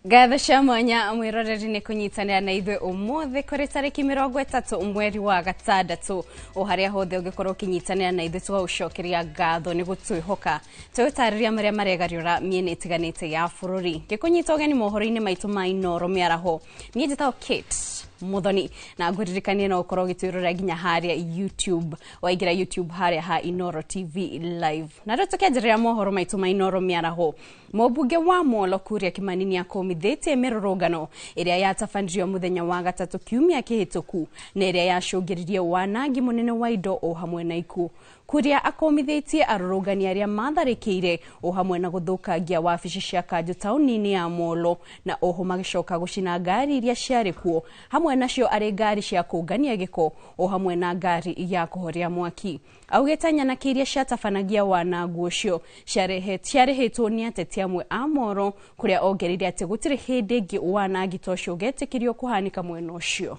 Ngatho cia mwanya mwiroreri ni kunyitanira na ithuĩ ũmũthĩ kũrĩ tarĩki 30 mweri wa gatandatũ. O harĩa hothe ũngĩkorwo ũkĩnyitanĩra na ithuĩ tũgagũcokeria ngatho nĩ gũtwĩhoka. Tũgũtarĩria marĩa maregariũra mĩena ĩtiganĩte ya bũrũri. Ngĩkũnyita ũgeni mohoro-inĩ maitũ ma Inooro mĩaraho. Niĩ njĩtagwo Kate Muthoni na ngũririkanie no ũkorwo ũgĩtwĩrorera nginya harĩa YouTube, waingĩra YouTube harĩa ha Inooro TV live. Na rĩu tũkĩanjĩrĩria mohoro maitũ ma Inooro mĩaraho, mũmbunge wa Molo Kuria Kimani nĩakũmithĩtie mĩrũrũngano ĩrĩa yatabanirio mũthenya wa gatatũ kiumia kĩhĩtũku na ĩrĩa yacũngĩrĩrie wanangi mũnene wa indo o hamwe na ikuũ. Kuria akũmithĩtie arũrũngani arĩa matharĩkĩire o hamwe na gũthũkangia wabici cia kanjũ taũni-inĩ ya Molo na oho magĩcoka gũcina ngari iria ciarĩ kuo, hamwe nacio arĩ ngari cia kũngania gĩko o hamwe na ngari ya kũhoria mwaki. Augĩte nyanake iria ciatabanagia wanangu ũcio ciarĩhĩtwo nĩ ateti amwe a Molo, kũrĩa ongereire atĩ gũtirĩ hĩndĩ ĩngĩ wanangi ta ũcio ũgetĩkĩrio kũhanĩka mwena ũcio.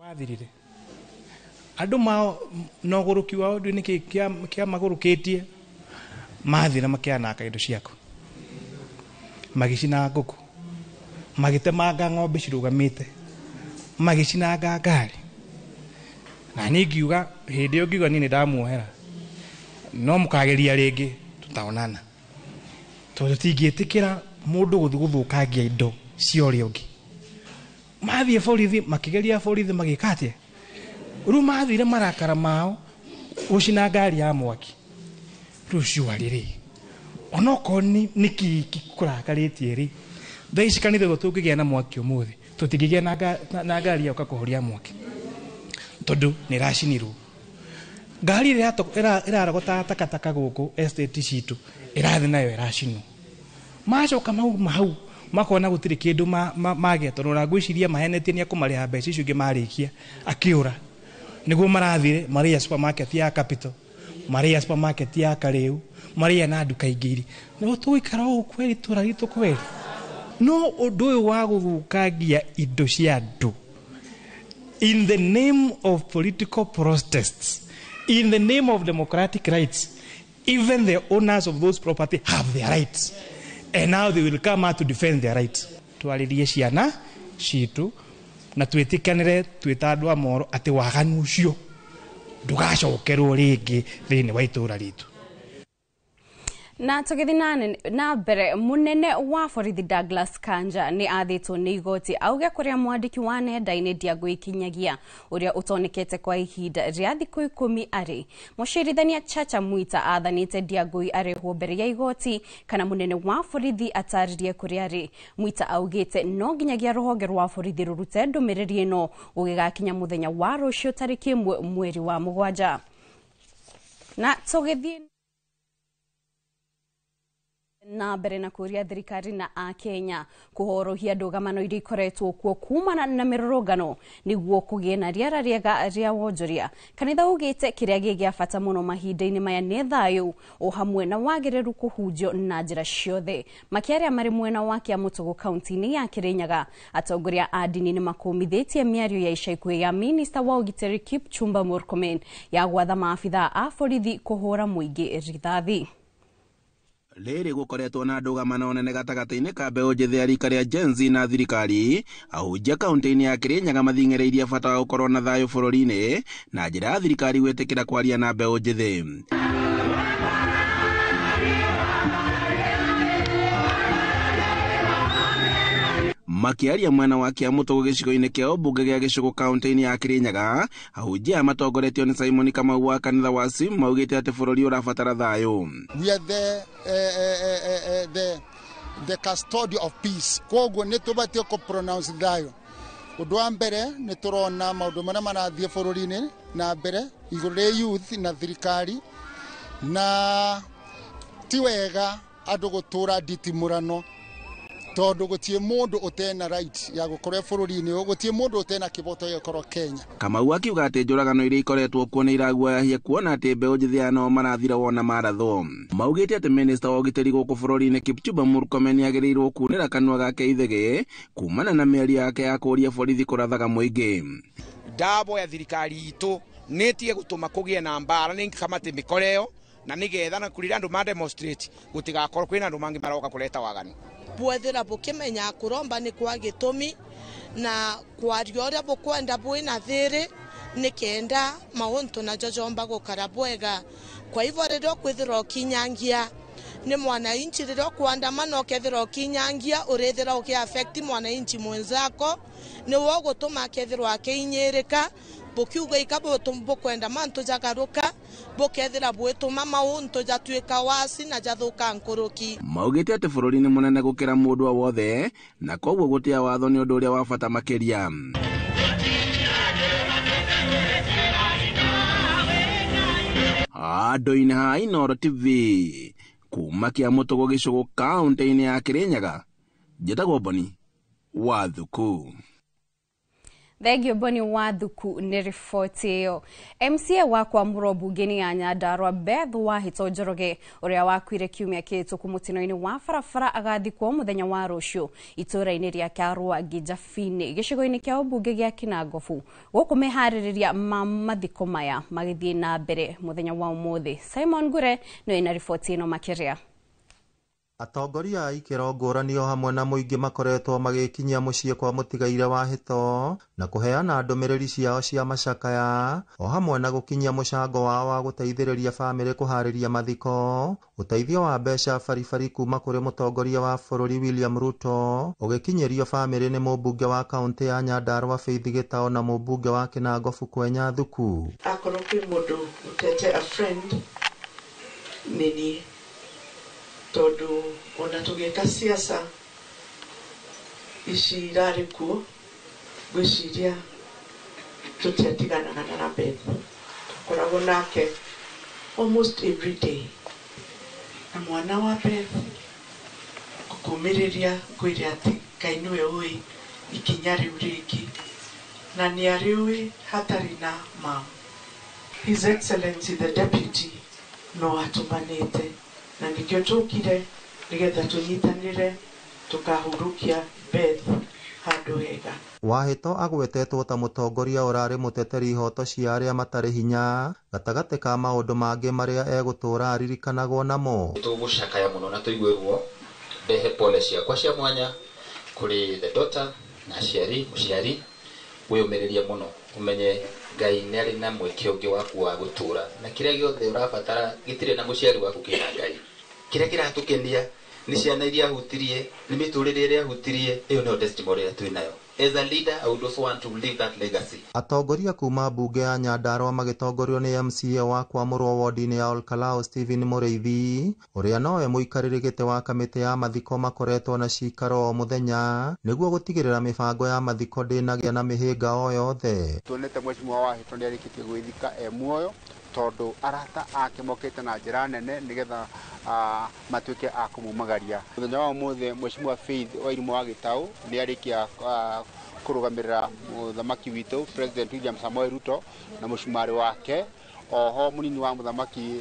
Wathirire andũ mao na ũgũrũki wao ndũ nĩkĩ kĩa magũrũkĩtie, mathira makĩananga indo ciaku, magĩcina ngũkũ, magĩtemanga ng'ombe cirũgamĩte, magĩcinanga ngari. Na niĩ ngiuga hĩndĩ ĩyo ngiuga niĩ nĩndamuohera, no mũkageria rĩngĩ tũtaonana, tondũ tingĩtĩkĩra mũndũ gũthiĩ gũthũkangia indo cia ũrĩa ũngĩ. Mathiĩ borithi makĩgeria borithi magĩka atĩa, rĩu mathire marakara mao gũcina ngari ya mwaki. Rĩu ciũa rĩrĩ, onokorwo nĩ kĩ kũrakarĩtie rĩ, thaa ici kanitha ũguo tũngĩgĩa na mwaki ũmũthĩ tũtingĩgĩa na ngari ya gũka kũhoria mwaki, tondũ nĩ ĩracinirwo. Ngari ĩrĩa ĩrarogotaga takataka gũkũ estate citũ ĩrathiĩ nayo ĩracinwo. Macoka mauma hau makona gũtirĩ kĩndũ magĩa, tondũ ona ngwĩciria mahenetie nĩ ekũmarĩha mbeca icio ingĩ marĩkia akĩũra. Nĩguo marathire marĩa supermarket ya Capital, marĩa supermarket ya Karĩu, marĩa na nduka ingĩ iria. Nĩguo tũgũikara ũũ kweri itũra ritũ kweri. No ũndũ ũyũ wa gũthũkangia indo cia andũ in the name of political protests, in the name of democratic rights, even the owners of those property have their rights, and now they will come out to defend their rights. Twarĩrie ciana citũ na twĩtĩkanĩre twĩ ta andũ a Molo atĩ waganu ũcio ndũgacokerwo rĩngĩ thĩinĩ wa itũra ritũ. Na tũgĩthiĩ na mbere, mũnene wa borithi Douglas Kanja nĩ athĩtwo nĩ igoti auge kũrĩa mwandĩki wa nenda-inĩ Ndiangũi Kinyagia ũrĩa ũtonekete kwa ihinda rĩa thikũ 10 arĩ. Mũcirithania Chacha Mwita athanĩte Ndiangũi arehwo mbere ya igoti kana mũnene wa borithi atarĩrie kũrĩa arĩ. Mwita augĩte no nginyagia rũhonge rwa borithi rũrute ndũmĩrĩri ĩno gũgĩgakinya mũthenya wa rũciũ tarĩki 1 mweri wa 7. Na tũgĩthiĩ na mbere na kũria thirikari na akenya kũhorohia ndũgamano iria ikoretwo kuo kumana na mĩrũrũngano nĩguo kũgĩe na rĩera rĩega rĩa wonjoria. Kanitha ugĩte kĩrĩa gĩ gĩa bata mũno mahinda-inĩ maya nĩ thayũ o hamwe na wagĩrĩru kũhunjio na njĩra ciothe. Makĩaria marĩ mwena wa Kĩamũtũgũ kaunti-inĩ ya Kĩrĩnyaga, atongoria a ndini nĩmakũmithĩtie mĩario ya ica ikuhĩ ya minista wa ũgitĩri Kipchumba Murkomen ya gwatha maabithaa a borithi kũhũra mũingĩ rithathi. Rĩrĩ gũkoretwo na ndũgamano nene gatagatĩ-inĩ ka mbeũ njĩthĩ ya rika rĩa Gen Z na thirikari. Ahunjia kaunti-inĩ ya Kĩrĩnyaga mathing'ĩrĩirie bata wa gũkorwo na thayũ bũrũri-inĩ na njĩra ya thirikari gwĩtĩkĩra kwaria na mbeũ njĩthĩ. Makĩaria mwena wa Kĩamũtũgũ gĩcigo-inĩ kĩa ũmbunge gĩa Gĩcũgũ kaunti-inĩ ya Kĩrĩnyaga, ahunjia aya matongoretio nĩ Simon Kamau wa kanitha wa Sim maugĩte atĩ bũrũri ũrabatara thayũ. We are the custodian of peace. Koguo nĩ tũbatiĩ kũ pronounce thayũ. Ũndũ wa mbere nĩ tũrona maũndũ marĩa marathiĩ bũrũri-inĩ na mbere igũrũ rĩa youth na thirikari, na ti wega andũ gũtũra nditimũrano, tondũ gũtirĩ mũndũ ũtena right ya gũkorwo bũrũri-inĩ ũyũ, gũtirĩ mũndũ ũtena kĩboto gĩa gũkorwo Kenya. Kamau akiuga atĩ njũragano iria ikoretwo kuo nĩ iraguoyahia kuona atĩ mbeũ njĩthĩ aya nao marathira wona marathwo. Maugĩte atĩ minista wa ũgitĩri gũkũ bũrũri-inĩ Kipchumba Murkomen nĩagĩrĩirwo kunĩra kanua gake ithegĩ kumana na mĩario yake ya kũũria borithi kũrathaga mũingĩ. Ndaboya thirikari itũ nĩtige gũtũma kũgĩe na mbara, nĩ kamate mĩkora ĩyo Na nigetha na kurira andu ma demonstrate gutigakorwo kwina andu mangi maroka kuleta waganu. Bwethira bukimenya kuromba ni kwa gitumi na kwaria uria bukwenda bwina thiri nikenda mauntu na jojomba gukara bwega. Kwa hivyo riria kwithira ukinyangia ni mwananchi, riria kuandamana ukethira ukinyangia urithira ukiaffect mwananchi mwenzako, ni wo gutuma akethirwa akiinyirika bukiuga ikabukwenda mantu jagaruka bukethira bwituma mauntu jatuika wasi na jathuka nkuruki. Maugite ati bururi ni munene gukira mundu o wothe na koguo gutia watho ni undu uria wa bata makiria. Andu-inĩ ha Inooro TV kuma Kiamũtũgũ gĩcũgũ kaũntĩ-inĩ ya Kirinyaga, njĩtagwo Boni wa Thuku. Thengio Boni wa Thuku nĩ riboti ĩyo. MCA wa kwamũrwo mbunge-inĩ ya Nyandarua Beth Wahito Njoroge ũrĩa wakuire kiumia kĩhĩtũku mũtino-inĩ wa barabara agathikwo mũthenya wa rũciũ itũũra-inĩ rĩa Karũa Njabini gĩcigo-inĩ kĩa ũmbunge gĩa Kinangofu. Gũkũ meharĩrĩria ma mathiko maya magĩthiĩ na mbere mũthenya wa ũmũthĩ. Simon Ngure nĩwe na riboti ĩno makĩria. Atongoria a ikĩro ngũrani o hamwe na mũingĩ makoretwo magĩkinyia mũciĩ kwa mũtigaire wa Hĩto na kũheana ndũmĩrĩri ciao cia macakaya o hamwe na gũkinyia mũcango wao wa gũteithĩrĩria bamĩrĩ kũharĩria mathiko. Ũteithio wa mbeca baribari kuma kũrĩ mũtongoria wa bũrũri William Ruto ũgĩkinyĩrio bamĩrĩ nĩ mũmbunge wa kaũntĩ ya Nyandarua Faith Gĩtao na mũmbunge wa Kinangofu Kwenya Thuku. Akorwo kwĩ mũndũ ũtete a friend nĩ niĩ, tondu ona tugika siasa ici irarĩ kuo ngwĩciria tũtiatiganaga na Beth, tũkoragwo nake almost every day. Na mwana wa Beth ngũkũmĩrĩria ngwĩre atĩ Ngai nĩwe ũĩ ikinya rĩu rĩngĩ na nĩ arĩũĩ hatarĩ na mam. His Excellency the Deputy no atũmanĩte na nikio tũkire nigetha tũnyitanĩre tũkahurukia Beth handũ hega. Wahĩto agwetetwo ta mũtongoria ũrarĩ mũteteri ihoto cia arĩa matarĩ hinya gatagatĩ ka maũndũ mangĩ marĩa egũtũũra aririkanagwo namo. Tũgũcakaya mũno na tũigue ruo, ndehe pole ciakwa cia mwanya kũrĩ the daughter na aciari, mũciari wĩyũmĩrĩrie mũno ũmenye Ngai nĩ arĩ na mweke ũngĩ waku wa gũtũũra na kĩrĩa gĩothe ũrabatara gĩtirĩ na mũciari waku kĩna Ngai. Kĩrĩa kĩratũkenia nĩ ciana iria ahutirie, nĩ mĩtũrĩre ĩrĩa ahutirie, ĩyo nĩyo testimony ĩrĩa twĩ nayo. As a leader, I would also want to leave that legacy. Atongoria kuma mbunge ya Nyandarua magĩtongorio nĩ MCA wa kwamũrwo wodi-inĩ ya Olkalou Stephen Mũrĩithi ũrĩa nowe mũikarĩri gĩtĩ wa kamĩtĩ ya mathiko makoretwo na cikaro o mũthenya nĩguo gũtigĩrĩra mĩbango ya mathiko ndĩnagĩa na mĩhĩnga o yothe. Tuonete mheshimiwa Wahĩto nĩarĩkĩtie gwĩthika e muoyo tondu arata ake mokĩte na njĩra nene nĩgetha matuĩke a kũmumagaria. Mũthenya wa ũmũthĩ mheshimiwa Faith Wairimũ wa Gĩtaũ nĩarĩkia kũrũgamĩrĩra mũthamaki witũ President William Samoei Ruto na mũcumarĩ wake, oho mũnini wa mũthamaki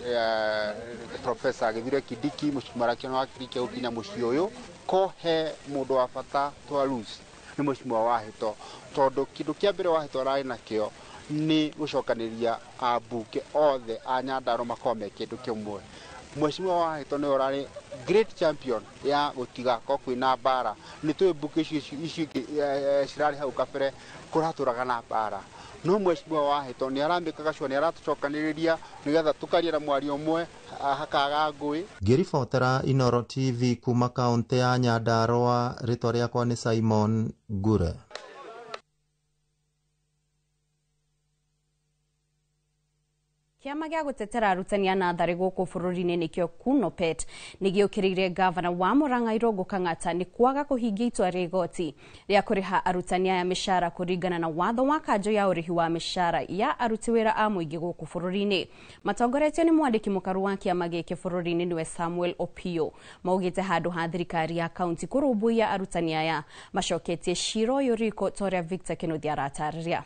Professor Githure Kindiki mũcumarĩ wake nĩwakĩrĩkia gũkinya mũciĩ ũyũ. Ko he mũndũ wa bata twa lose nĩ mheshimiwa Wahĩto, tondũ kĩndũ kĩa mbere Wahĩto ararĩ nakĩo nĩ gũcokanĩrĩria ambunge othe a Nyandarua makorwo me kĩndũ kĩmwe. Mheshimiwa Wahĩto nĩwe ũrarĩ great champion ya gũtigakorwo kwĩna mbara. Nĩ tũĩ mbunge icio ingĩ cirarĩ hau kabere kũratũraga na mbara, no mheshimiwa Wahĩto nĩ aramĩkaga sure nĩ aratũcokanĩrĩria nĩgetha tũkaria na mwario ũmwe hakaga ngũĩ. Ngĩribotera Inooro TV kuma kaũntĩ ya Nyandarua, rĩtwa rĩakwa nĩ Simon Ngure. Kĩama gĩa gũtetera arutani a natharĩ gũkũ bũrũri-inĩ nĩkĩo KUNOPET nĩ gĩũkĩrĩire gavana wa Murang'a Irũngũ Kang'ata nĩ kwaga kũhingia itua rĩa igoti rĩa kũrĩha arutani aya mĩcara kũringana na watho wa kanjũ ya ũrĩhi wa mĩcara ya aruti wĩra a mũingĩ gũkũ bũrũri-inĩ. Matongoretio nĩ mwandĩki mũkaru wa kĩama gĩkĩ bũrũri-inĩ nĩwe Samuel Opio. Maugĩte handũ ha thirikari ya kaunti kũrũmbũiya arutani aya macoketie cira ũyũ riko ta ũrĩa Victor Kĩnuthia aratarĩria.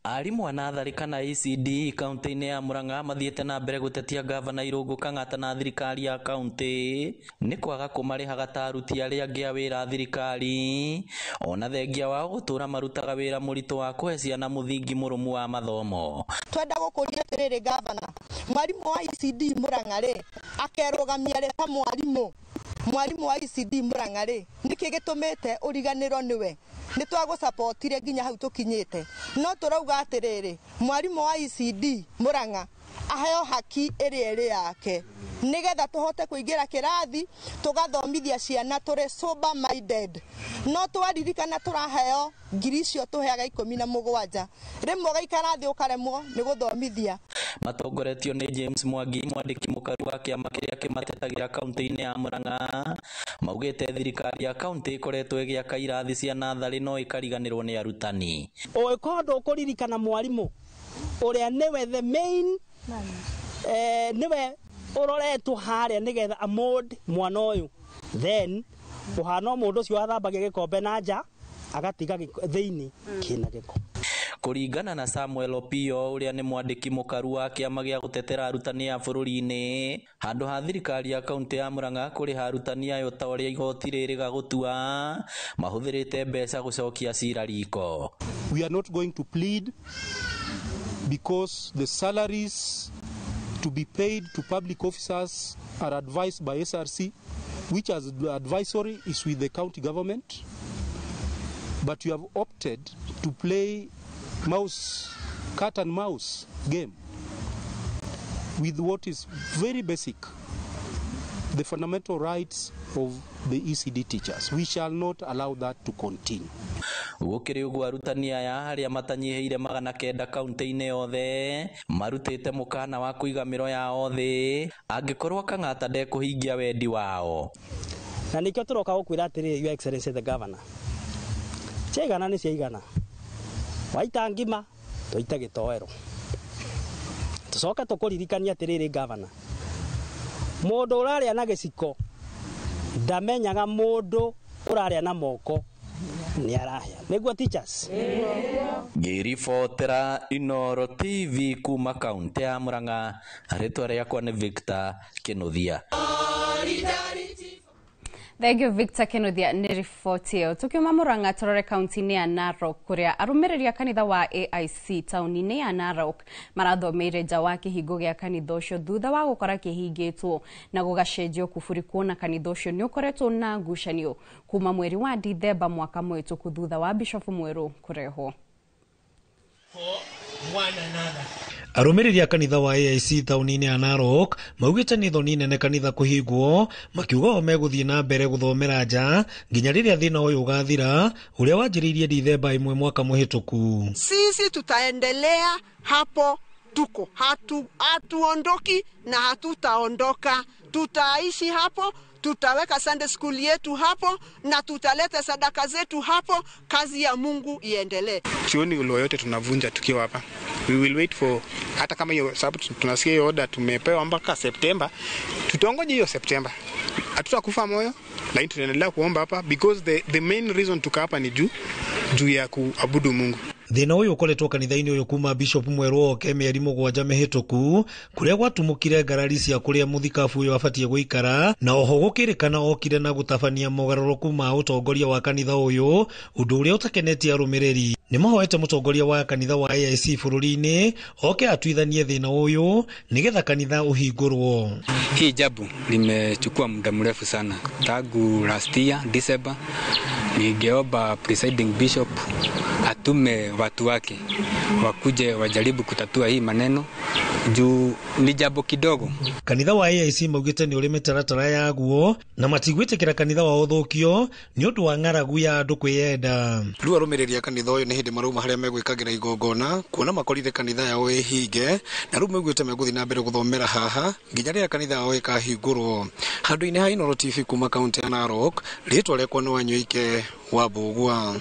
Arimũ a natharĩ kana ECD kaunti-inĩ ya Murang'a mathiĩte na mbere gũtetia gavana Irũngũ Kang'ata na thirikari ya kaunti nĩ kwaga kũmarĩhaga ta aruti arĩa angĩ a wĩra a thirikari, ona thengia wao gũtũra marutaga wĩra mũritũ wa kũhe ciana mũthingi mũrũmu wa mathomo. Twenda gũkũria atĩrĩrĩ gavana, mwarimũ wa ECD Murang'a rĩ akerũgamia rĩ ta mwarimũ wa ECD Murang'a rĩ, nĩkĩ gĩtũmĩte ũriganĩrwo nĩwe? Nĩ twagũcapotire nginya hau tũkinyĩte, no tũrauga atĩrĩrĩ, mwarimũ wa ECD Murang'a aheo haki ĩrĩa ĩrĩ yake nĩgetha tũhote kũingĩra kĩrathi tũgathomithia ciana tũrĩ sober minded. No twaririkana tũraheo ngiri icio tũheaga 17, rĩmwe ũgaikara thĩ ũkaremwo nĩ gũthomithia. Matongoretio nĩ James Mwangi, mwandĩki mũkaru wa kĩama kĩrĩa kĩmatetagĩra kaunti-inĩ ya Murang'a, maugĩte thirikari ya kaunti ĩkoretwo ĩgĩaka irathi cia natharĩ no ĩkariganĩrwo nĩ arutani. Ũngĩkorwo ndũkũririkana mwarimũ ũrĩa nĩwe the main, nĩwe ũroretwo harĩa nĩgetha amold mwana ũyũ, then ũhana mũndũ ũcio athambagia gĩkombe na nja agatiga thĩinĩ kĩna gĩko. Kũringana na Samuel Opio ũrĩa nĩ mwandĩki mũkaru wa kĩama gĩa gũtetera arutani a bũrũri-inĩ, handũ ha thirikari ya kaunti ya Murang'a kũrĩha arutani ayo ta ũrĩa igoti rĩrĩga gũtua, mahũthĩrĩte mbeca gũcokia cira riko. We are not going to plead because the salaries to be paid to public officers are advised by SRC, which as advisory is with the county government. But you have opted to play mouse, cat and mouse game with what is very basic, the fundamental rights of the ECD teachers. We shall not allow that to continue. Gũkĩrĩ ũguo arutani aya arĩa matanyihĩire 900 kaunti-inĩ yothe marutĩte mũkana wa kũiga mĩro yao thĩ angĩkorwo Kang'ata ndekũhingia wendi wao. Na nĩkĩo tũroka gũkwĩra atĩrĩrĩ, Your Excellency the Governor, ciaigana nĩ ciaigana, waita ngima tũite gĩtoero. Tũcoke tũkũririkania atĩrĩrĩ Governor, mũndũ ũrarĩa na gĩciko ndamenyaga mũndũ ũrarĩa na moko nĩ arahĩa. Nĩguo teachers? Ngĩribotera Inooro TV kuma kaunti ya Murang'a, rĩtwa rĩakwa nĩ Victor Kinuthia. Thank you Victor Kinuthia nĩ riboti ĩyo. Tukiuma Murang'a tũrore kaunti-inĩ ya Narok kũrĩa arũmĩrĩri a kanitha wa AIC taũni-inĩ ya Narok marathomeire nja wa kĩhingo gĩa kanitha ũcio thutha wa gũkora kĩhingĩtwo na gũgacenjio kuburi kuona kanitha ũcio nĩ ũkoretwo na ngucanio kuma mweri wa Dithemba mwaka mũhĩtũku thutha wa bishofu mwerũ kũrehwo. Arũmĩrĩri a kanitha wa AIC taũni-inĩ ya Narok maugĩte nĩ thoni nene kanitha kũhingwo, makiuga o megũthiĩ na mbere gũthomera nja nginya rĩrĩa thĩna ũyũ ũgathira ũrĩa wanjĩrĩirie Dithemba 1 mwaka mũhĩtũku. Sisi tutaendelea hapo tuko, hatuondoki na hatutaondoka, tutaishi hapo, tutaweka Sunday school yetu hapo na tutaleta sadaka zetu hapo, kazi ya Mungu iendelee. Sioni law yote tunavunja tukiwa hapa. We will wait for, hata kama hiyo sababu tunasikia hiyo order tumepewa mpaka September, tutongoje hiyo September. Hatutakufa moyo, lakini tunaendelea kuomba hapa because the main reason tuka hapa ni juu ya kuabudu Mungu. Thĩna ũyũ ũkoretwo kanitha-inĩ ũyũ kuma Bishop mwerũ oke mĩeri 7 mĩhĩtũku kũrĩa gwatumũkire ngarari cia kũrĩa mũthikabu ũyũ abatiĩ gũikara, na oho gũkĩrĩkana okire na gũtabania mogarũrũku ma ũtongoria wa kanitha ũyũ, ũndũ ũrĩa ũtakenetie arũmĩrĩri. Nĩ mahoete mũtongoria wa kanitha wa AIC bũrũri-inĩ oke atuithanie thĩna ũyũ nĩgetha kanitha ũhingũrwo. Hii jabu limechukua muda mrefu sana tangu last year December. Ningeomba presiding bishop atume watu wake wakuje wajaribu kutatua hii maneno juu ni jambo kidogo. Kanitha wa AIC maugĩte nĩ ũrĩ mĩtaratara yaguo na matigwĩtĩkĩra kanitha wao ũthũkio nĩ ũndũ wa ng'aragu ya andũ kwĩyenda. Rĩu arũmĩrĩri a kanitha ũyũ nĩ hĩndĩ marauma harĩa megwĩkagĩra igongona kuona makorire kanitha yao ĩhinge, na rĩu maugĩte megũthiĩ na mbere gũthomera haha nginya rĩrĩa kanitha yao ĩkahingũrwo. Handũ-inĩ ha Inooro TV kuma kaunti ya Narok, rĩtwa rĩakwa nĩ Wanyoike wa Mbũgua.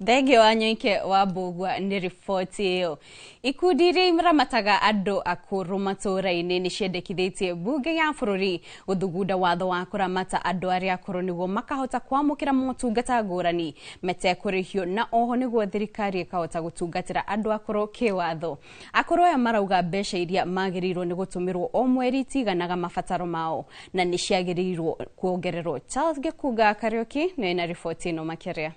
Thengio wa Nyoike wa Mbugua nĩ riboti ĩyo. Ikundi iria iramataga andũ akũrũ matũũra-inĩ nĩ ciendekithĩtie mbunge ya bũrũri gũthugunda watho wa kũramata andũ arĩa akũrũ nĩguo makahota kwamũkĩra motungata ngũrani metekũrĩhio, na oho nĩguo thirikari ĩkahota gũtungatĩra andũ akũrũ kĩwatho. Akũrũ aya marauga mbeca iria magĩrĩirwo nĩ gũtũmĩrwo o mweri itiganaga mabataro mao na nĩ ciagĩrĩirwo kuongererwo. Charles Gĩkunga Kariũki nĩ na riboti ĩno makĩria.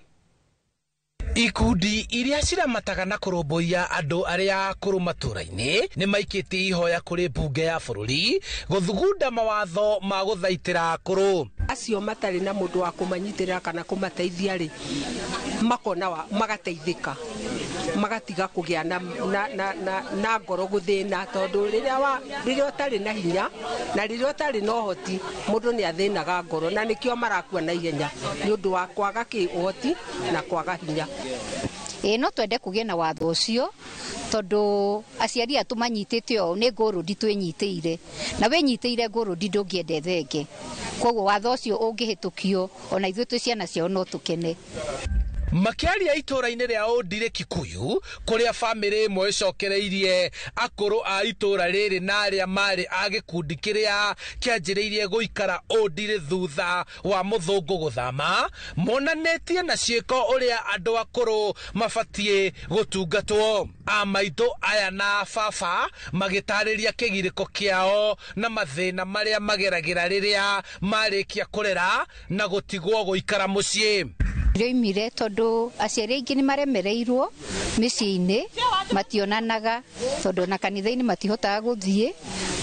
Ikundi iria ciramataga na kũrũmbũiya andũ arĩa akũrũ matũũra-inĩ nĩ maikĩtie ihoya kũrĩ mbunge ya bũrũri gũthugunda mawatho ma gũthaitĩra akũrũ. Acio matarĩ na mũndũ wa kũmanyitĩrĩra kana kũmateithia rĩ, makona magateithĩka, magatiga kũgĩa na ngoro gũthĩna, tondũ rĩrĩa ũtarĩ na hinya na rĩrĩa ũtarĩ na ũhoti, mũndũ nĩ athĩnaga ngoro, na nĩkĩo marakua na ihenya nĩ ũndũ wa kwaga ũhoti na kwaga hinya. Ĩĩ no twende kũgĩe na watho ũcio, tondũ aciari atũ manyitĩte ũũ nĩ ngũrũndi twĩnyitĩire, na wĩnyitĩire ngũrũndi ndũngĩenda thenge. Koguo watho ũcio ũngĩhĩtũkio ona ithuĩ twĩ ciana ciao no tũkene. Makĩaria itũũra-inĩ rĩa Ũndire Kikuyu, kũrĩa bamĩrĩ ĩmwe ĩcokereirie akũrũ a itũũra rĩrĩ na arĩa marĩ a gĩkundi kĩrĩa kĩanjĩrĩirie gũikara Ũndire thutha wa mũthũngũ gũthama, monanĩtie na ciĩko ũrĩa andũ akũrũ mabatiĩ gũtungatwo. A maitũ aya na baba magĩtarĩria kĩgirĩko kĩao na mathĩna marĩa mageragĩra rĩrĩa marĩkia kũrera na gũtigwo gũikara mũciĩ. Rĩoimire tondũ aciari aingĩ nĩ maremereirwo mĩciĩ-inĩ, mationanaga tondũ na kanitha-inĩ matihotaga gũthiĩ,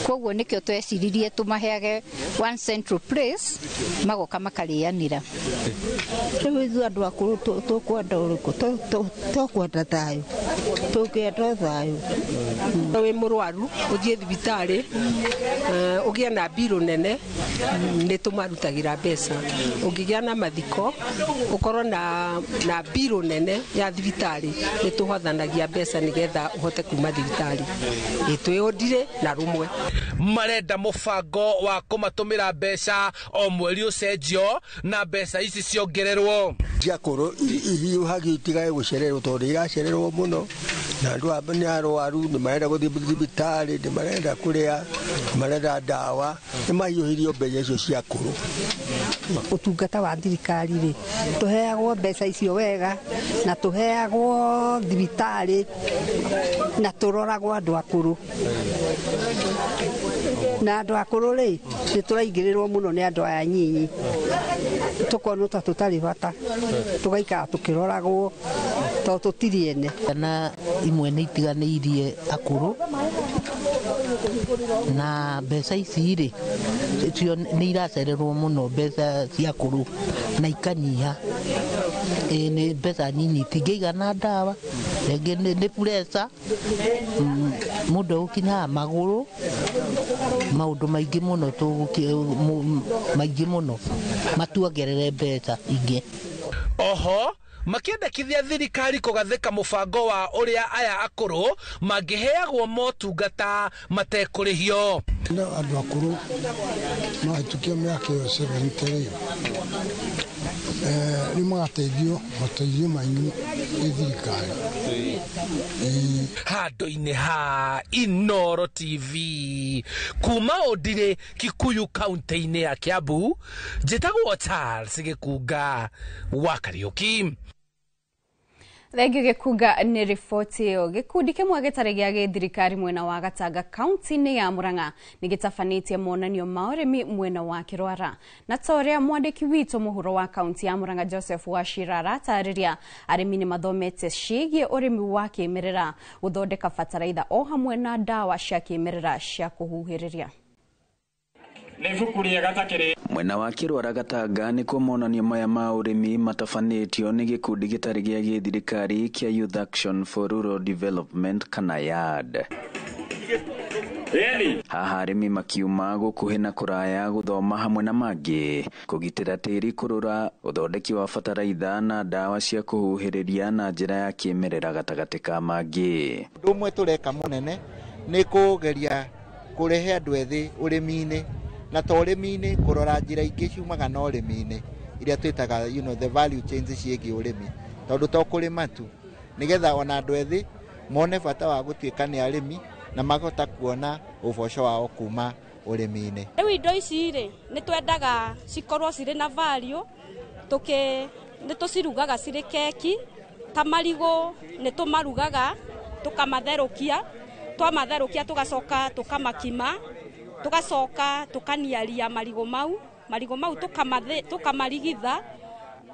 koguo nĩkĩo tweciririe tũmaheage one central place magoka makarĩanĩra. Rĩu ithuĩ andũ akũrũ tũkwenda ũrĩkũ? Tũkwenda thayũ, tũngĩenda thayũ. Wĩ mũrwaru ũthiĩ thibitarĩ, ũgĩe na mbirũ nene, nĩ tũmarutagĩra mbeca. Ũngĩgĩa na mathiko ũkorwo na mbirũ nene ya thibitarĩ, nĩ tũhothanagia mbeca nĩgetha ũhote kuma thibitarĩ. Twĩ Ũndire na rũmwe. Marenda mũbango wa kũmatũmĩra mbeca o mweri ũcenjio na mbeca ici ciongererwo. Ciakũrũ ihiũhagio itigage gũcererwo, tondũ iracererwo mũno, na andũ aya nĩ arwaru, nĩ marenda gũthiĩ thibitarĩ, nĩ marenda kũrĩa, nĩ marenda ndawa, nĩ mahiũhĩrio mbeca icio cia akũrũ. Ũtungata wa thirikari rĩ, tũheagwo mbeca icio wega, na tũheagwo thibitarĩ, na tũroragwo andũ akũrũ. Na andũ akũrũ rĩ, nĩ tũraingĩrĩrwo mũno nĩ andũ aya nyinyi, tũkonwo ta tũtarĩ bata, tũgaikara tũkĩroragwo tondũ tũtirĩ ene. Ciana imwe nĩ itiganĩirie akũrũ, na mbeca ici rĩ, cio nĩ iracererwo mũno, mbeca cia akũrũ na ikanyiha. Ĩĩ nĩ mbeca nyinyi, itingĩigana ndawa, rĩngĩ nĩ pressure, mũndũ egũkinyaga magũrũ, maũndũ maingĩ mũno, maingĩ mũno, matuongerere mbeca ingĩ. Oho makĩendekithia thirikari kũgathĩka mũbango wa ũrĩa aya akũrũ mangĩheagwo motungata matekũrĩhio. No andũ akũrũ mahĩtũkia mĩaka ĩyo 70 rĩ, nĩ magateithio mateithio maingĩ nĩ thirikari. Handũ-inĩ ha Inooro TV kuma Ũndire Kikuyu kaunti-inĩ ya Kiambu, njĩtagwo Charles Gĩkunga wa Kariũki. Thengio Gĩkunga nĩ riboti ĩyo. Gĩkundi kĩmwe gĩtarĩ gĩa gĩthirikari mwena wa Gatanga kaunti-inĩ ya Murang'a nĩ gĩtabanĩtie monanio ma ũrĩmi mwena wa Kĩrwara. Na ta ũrĩa mwandĩki witũ mũhuro wa kaunti ya Murang'a Joseph Wachira aratarĩria, arĩmi nĩ mathomete ciĩgiĩ ũrĩmi wa kĩmerera, gũthondeka bataraitha o hamwe na ndawa cia kĩmerera cia kũhuhĩrĩria. Mwena wa Kĩrwara Gatanga nĩkuo monanio maya ma ũrĩmi matabanĩtio nĩ gĩkundi gĩtarĩ gĩa gĩthirikari kĩa Youth Action for Rural Development kana YARD. Haha arĩmi makiuma gũkuhĩ na kũraya gũthoma hamwe na mangĩ, kũgitĩra tĩri kũrũra, ũthondeki wa bataraitha na ndawa cia kũhuhĩrĩria na njĩra ya kĩmerera gatagatĩ ka mangĩ. Ũndũ ũmwe tũreka mũnene nĩ kũgeria kũrehe andũ ethĩ ũrĩmi-inĩ, na to ũrĩmi-inĩ kũrora njĩra ingĩ ciumaga na ũrĩmi-inĩ iria twĩtaga the value chains ciĩgiĩ ũrĩmi. Tondũ to kũrĩma tu, nĩgetha ona andũ ethĩ mone bata wa gũtuĩka nĩ arĩmi na makahota kuona ũboco wao kuma ũrĩmi-inĩ. Rĩu indo ici rĩ, nĩ twendaga cikorwo cirĩ na value, nĩ tũcirugaga cirĩ keki, ta marigũ nĩ tũmarugaga, tũkamatherũkia, twamatherũkia tũgacoka tũkamakima, tũgacoka tũkaniaria marigũ mau tũkamarigitha,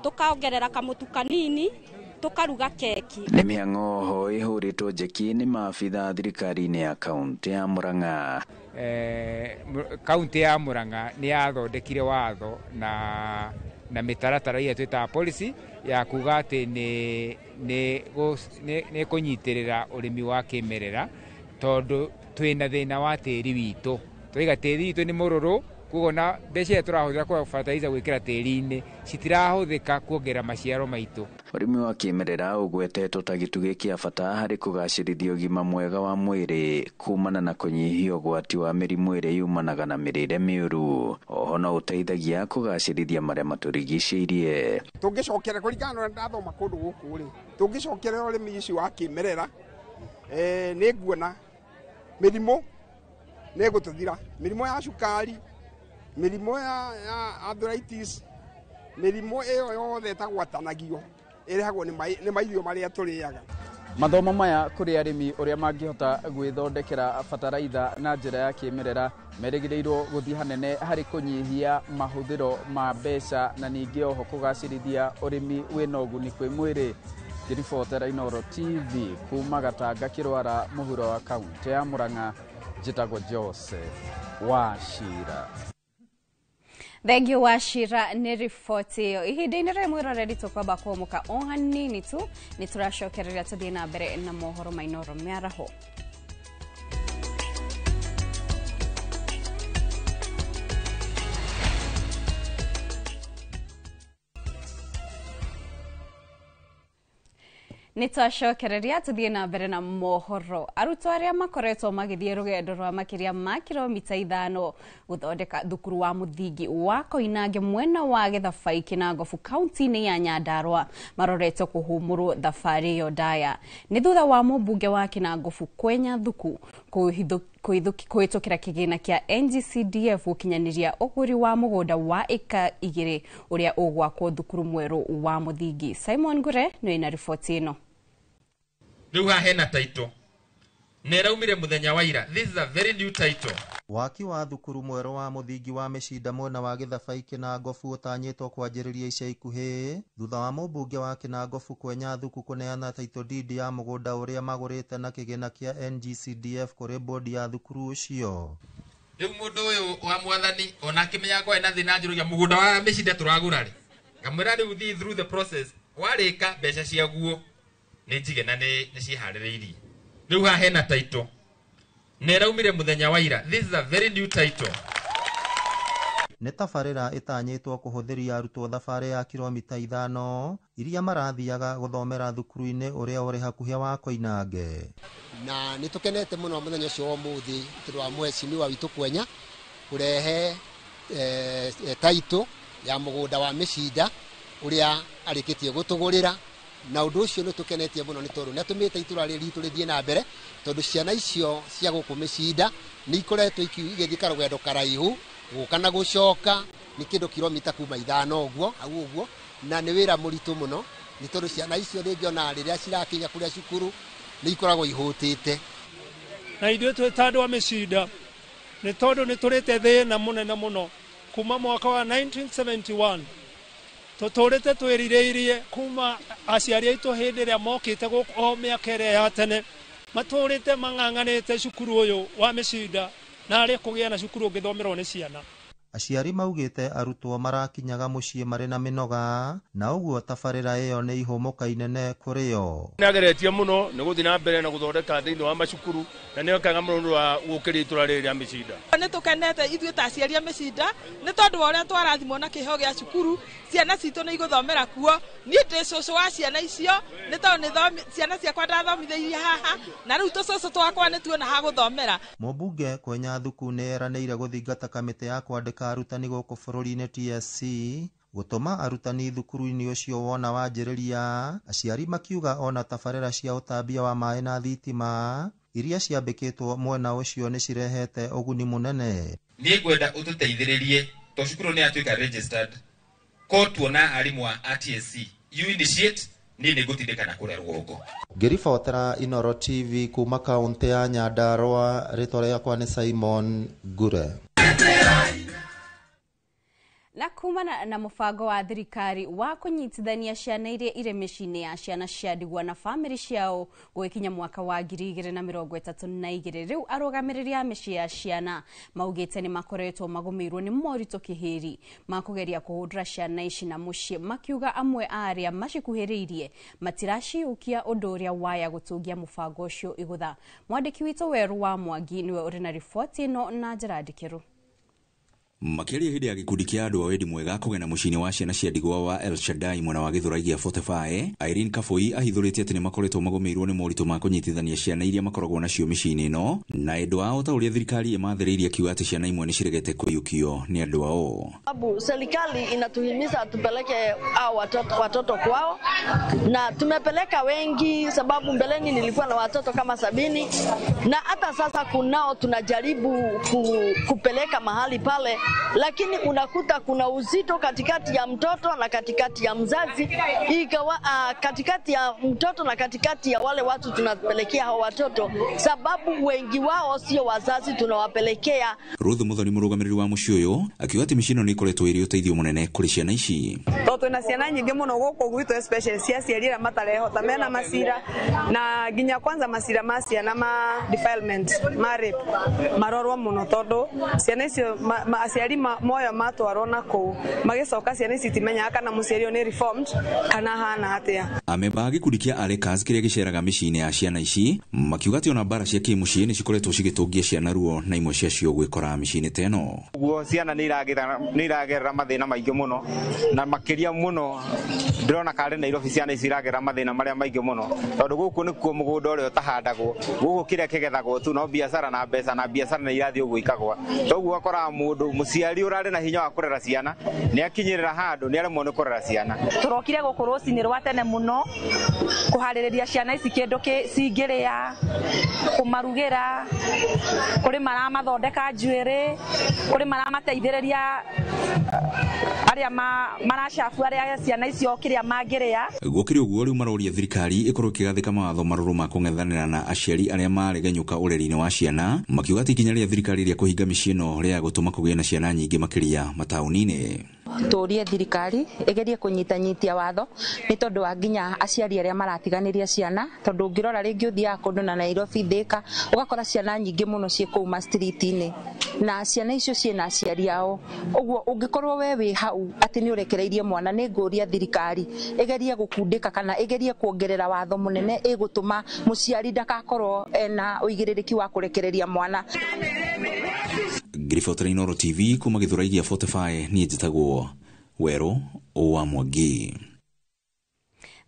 tũkaongerera kamũtu kanini, tũkaruga keki. Nĩ mĩhang'o oho ĩhũrĩtwo njeki nĩ maabitha thirikari-inĩ ya kaũntĩ ya Murang'a. Kaũntĩ ya Murang'a nĩ yathondekire watho na mĩtaratara ĩrĩa twĩtaga policy ya kuga atĩ nĩ kũnyitĩrĩra ũrĩmi wa kĩmerera, tondũ twĩna thĩna wa tĩri witũ. Twaiga tĩri witũ nĩ mũrũrũ, koguo na mbeca iria tũrahũthĩra kwa fertilizer gwĩkĩra tĩri-inĩ citirahũthĩka kuongerera maciaro maitũ. Ũrĩmi wa kĩmerera ũgwetetwo ta gĩtugĩ kĩa bata harĩ kũgacĩrithia ũgima mwega wa mwĩrĩ kumana na kũnyihia ũgwati wa mĩrimũ ĩrĩa yumanaga na mĩrĩre mĩũru. Oho no ũteithagia kũgacĩrithia marĩa matũrigicĩirie. Tũngĩcokera kũringana na ũrĩa ndathoma kũndũ gũkũ rĩ, tũngĩcokerera ũrĩmi ũcio wa kĩmerera, nĩ nguona mĩrimũ nĩ ĩgũtũthira, mĩrimũ ya cukari, mĩrimũ ya arthritis, mĩrimũ ĩyo yothe ĩtagwatanagio ĩrehagwo nĩ mairio marĩa tũrĩaga. Mathomo maya kũrĩ arĩmi ũrĩa mangĩhota gwĩthondekera bataraitha na njĩra ya kĩmerera merĩgĩrĩirwo gũthiĩ hanene harĩ kũnyihia mahũthĩro ma mbeca na ningĩ oho kũgacĩrithia ũrĩmi wĩna ũguni kwĩ mwĩrĩ. Ngĩribotera Inooro TV kuma Gatanga Kĩrwara mũhuro wa kaũntĩ ya Murang'a, njĩtagwo Joseph Wachira. Thengiũ Wachira nĩ riboti ĩyo. Ihinda-inĩ rĩrĩ mwĩroreri tũkwamba kũhũmũka o hanini tu, nĩ tũracokereria tũthiĩ na mbere na mohoro ma Inooro mĩaraho. Nĩ twacokereria tũthiĩ na mbere na mohoro. Arutwo arĩa makoretwo magĩthiĩ rũgendo rwa makĩria ma kilomita 5 gũthondeka thukuru wa mũthingi wa Koinange mwena wa Gĩthabai Kĩnangobu kaunti-inĩ ya Nyandarua maroretwo kũhũmũrwo thabarĩ ĩyo ndaya. Nĩ thutha wa mũmbunge wa Kĩnangobu Kwenya Thuku kũhĩtũkĩra kĩgĩna kĩa NGCDF gũkinyanĩria ũgũri wa mũgũnda wa ĩka 2 ũrĩa ũgwakwo thukuru mwerũ wa mũthingi. Simon Ngure nĩ na riboti ĩno. Rĩu haha hena title na ĩraumire mũthenya wa ira. This is a very new title. Waki wa thukuru mwerũ wa mũthingi wa Mĩcinda mwena wa Gĩthabai Kĩnangobu ũtanyĩtwo kwanjĩrĩria ica ikuhĩ thutha wa mũmbunge wa Kĩnangobu Kwenya Thuku kũneana title deed ya mũgũnda ũrĩa magũrĩte na kĩgĩna kĩa NGCDF kũrĩ bodi ya thukuru ũcio. Rĩu mũndũ ũyũ wa mwathani ona akĩmenya kwarĩ na thĩna njũrũgia mũgũnda wa Mĩcinda tũragũra rĩ, ngamwĩra rĩu thiĩ through the process, warĩka mbeca ciaguo nĩ njige na nĩ ciharĩrĩirie. Rĩu haha hena title na ĩraumire mũthenya wa ira. This is a very new title. Nĩ tabarĩra ĩtanyĩtwo kũhũthĩria arutwo thabarĩ ya kilomita 5 iria marathiaga gũthomera thukuru-inĩ ũrĩa ũrĩ hakuhĩ wa Koinange. Na nĩ tũkenete mũno mũthenya ũcio wa ũmũthĩ tondũ wa mheshimiwa witũ Kwenya kũrehe title ya mũgũnda wa Mĩcinda ũrĩa arĩkĩtie gũtũgũrĩra, na ũndũ ũcio nĩ tũkenetie mũno nĩ tondũ nĩ atũmĩte itũra rĩrĩ ritũ rĩthiĩ na mbere, tondũ ciana icio cia gũkũ Mĩcinda nĩ ikoretwo igĩthiĩ karũgendo karaihu gũka na gũcoka, nĩ kĩndũ kilomita kuma 5 ũguo hau ũguo, na nĩ wĩra mũritũ mũno nĩ tondũ ciana icio rĩngĩ ona rĩrĩa cirakinya kũrĩa cukuru nĩ ikoragwo ihũtĩte. Na ithuĩ twĩ ta andũ a Mĩcinda nĩ tondũ nĩ tũrĩte thĩna mũnene mũno kuma mwaka wa 1971 tũtũrĩte twĩrirĩirie kuma aciari aitũ hĩndĩ ĩrĩa mokĩte gũkũ o mĩaka ĩrĩa ya tene matũrĩte mang'ang'anĩte cukuru ũyũ wa Mĩcinda na arĩ kũgĩa na cukuru ũngĩthomerwo nĩ ciana. Aciari maugĩte arutwo marakinyaga mũciĩ marĩ na mĩnoga na ũguo tabarĩra ĩyo nĩ ihũmũka inene kũrĩ o. Nĩ ageretie mũno nĩ gũthiĩ na mbere na gũthondeka thĩinĩ wa macukuru na nĩ ekaga mũno nĩ wa gũkĩria itũra rĩrĩ rĩa Mĩcinda. Nĩ tũkenete ithuĩ ta aciari a Mĩcinda nĩ tondũ wa ũrĩa twarathimwo na kĩheo gĩa cukuru, ciana citũ nĩ igũthomera kuo. Niĩ ndĩ cũcũ wa ciana icio nĩ tondũ ciana ciakwa ndathomithĩirie haha na rĩu tũcũcũ twakwa nĩ tuona ha gũthomera. Mũmbunge Kwenya Thuku nĩ eranĩire gũthingata kamĩtĩ ya kwandĩka arutani gũkũ bũrũri-inĩ TSC Gũtũma arutani thukuru-inĩ ũcio wona wanjĩrĩria, aciari makiuga ona tabarĩra cia ũtambia wa maĩ na thitima iria ciambĩkĩtwo mwena ũcio nĩ cirehete ũguni mũnene. Niĩ ngwenda ũtũteithĩrĩrie to cukuru nĩ yatuĩka registered ko tuona arimũ a TSC, you initiate, niĩ nĩ ngũtindĩka na kũrĩa rũgongo. Ngĩribotera Inooro TV kuma kaũntĩ ya Nyandarua, rĩtwa rĩakwa nĩ Simon Ngure. Na kumana na mũbango wa thirikari wa kũnyitithania ciana iria irĩ mĩciĩ-inĩ ya ciana cia ndigwa na bamĩrĩ ciao gũgĩkinya mwaka wa 2032, rĩu arũgamĩrĩri a mĩciĩ ya ciana maugĩte nĩ makoretwo magũmĩirwo nĩ moritũ kĩhĩri ma kũgeria kũhũndũra ciana ici na mũciĩ, makiuga amwe a arĩa macikuhĩrĩirie matiraciũkia ũndũ ũrĩa waya gũtũngia mũbango ũcio igũtha. Mwandĩki witũ Werũ wa Mwangi nĩwe ũrĩ na riboti ĩno na njĩra ndikĩru. Makĩaria hĩndĩ ya gĩkundi kĩa andũ a wendi mwega kũgena mũciĩ-inĩ wa ciana cia ndigwa wa El Shaddai mwena wa Gĩthũrai gĩa 45, Irene Kabui ahithũrĩtie atĩ nĩ makoretwo magũmĩirwo nĩ moritũ ma kũnyitithania ciana iria makoragwo nacio mĩciĩ-inĩ ĩno na endwa ao ta ũrĩa thirikari ĩmathĩrĩirie, akiuga atĩ ciana imwe nĩ ciregete kũiyũkio nĩ andũ ao. Sababu serikali inatuhimiza tupeleke hao watoto kwao, na tumepeleka wengi, sababu mbeleni nilikuwa na watoto kama 70 na hata sasa kunao tunajaribu kupeleka mahali pale, lakini unakuta kuna uzito katikati ya mtoto na katikati ya mzazi, ikawa katikati ya mtoto na katikati ya wale watu tunapelekea hao watoto, sababu wengi wao sio wazazi tunawapelekea. Ruth Muthoni mũrũgamĩrĩri wa mũciĩ ũyũ akiuga atĩ mĩciĩ ĩno nĩ ĩkoretwo ĩrĩ ũteithio mũnene kũrĩ ciana ici. Tondũ twĩna ciana nyingĩ mũno gũkũ gwitũ, especially cia aciari arĩa matarehota, mena macira na nginya kwanza macira ma ciana ma defilement ma rape marorwo mũno, tondũ ciana icio aciari moyo matwarwo na kũu magĩcoka ciana ici itimenyaga kana mũciari ũyũ nĩ reformed kana hana atĩa. Amemba a gĩkundi kĩa Alekas kĩrĩa gĩceraga mĩciĩ-inĩ ya ciana ici makiuga atĩ ona mbara cia kĩmũciĩ nĩ cikoretwo cigĩtũngia ciana ruo na imwe ciacio gwĩkora mĩciĩ-inĩ ta ĩno. Ũguo ciana nĩ iragerera mathĩna maingĩ mũno, na makĩria mũno ndĩrona karĩ Nairobi ciana ici iragerera mathĩna marĩa maingĩ mũno, tondũ gũkũ nĩkuo mũgũnda ũrĩa ũtahandagwo, gũkũ kĩrĩa kĩgethagwo tu no biacara na mbeca, na biacara nĩ irathiĩ ũguo ikagwa. Toguo ũgakoraga mũndũ mũciari ũrarĩ na hinya wa kũrera ciana nĩ akinyĩrĩra handũ nĩ aremwo nĩ kũrera ciana. Tũrokire gũkũ rũcinĩ rwa tene mũno kũharĩrĩria ciana ici kĩndũ cingĩrĩa, kũmarugĩra, kũrĩ maramathondeka njuĩrĩ, kũrĩ maramateithĩrĩria arĩa maracabu arĩa ciana icio kĩrĩa mangĩrĩa. Gũkĩrĩ ũguo rĩu maroria thirikari ĩkorwo ĩkĩgathĩka mawatho marũrũ ma kũng'ethanĩra na aciari arĩa maregenyũka ũreri-inĩ wa ciana, makiuga atĩ ikinya rĩa thirikari rĩa kũhinga mĩciĩ ĩno rĩa gũtũma kũgĩe na ciana nyingĩ makĩria mataũni-inĩ. Tũrie thirikari ĩgerie kũnyitanyitia watho nĩ tondũ wa nginya aciari arĩa maratiganĩria ciana, tondũ ũngĩrora rĩngĩ ũthiaga kũndũ na Nairobi Thika ũgakora ciana nyingĩ mũno ciĩ kũu ma street-inĩ, na ciana icio ciĩna aciari ao. Ũguo ũngĩkorwo we wĩ hau atĩ nĩ ũrekereirie mwana, nĩ ngũria thirikari ĩgerie gũkundĩka kana ĩgerie kuongerera watho mũnene ĩgũtũma mũciari ndagakorwo ena ũigĩrĩrĩki wa kũrekereria mwana. Ngĩribotera Inooro TV kuma Gĩthũrai gĩa 45, niĩ njĩtagwo Werũ wa Mwangi.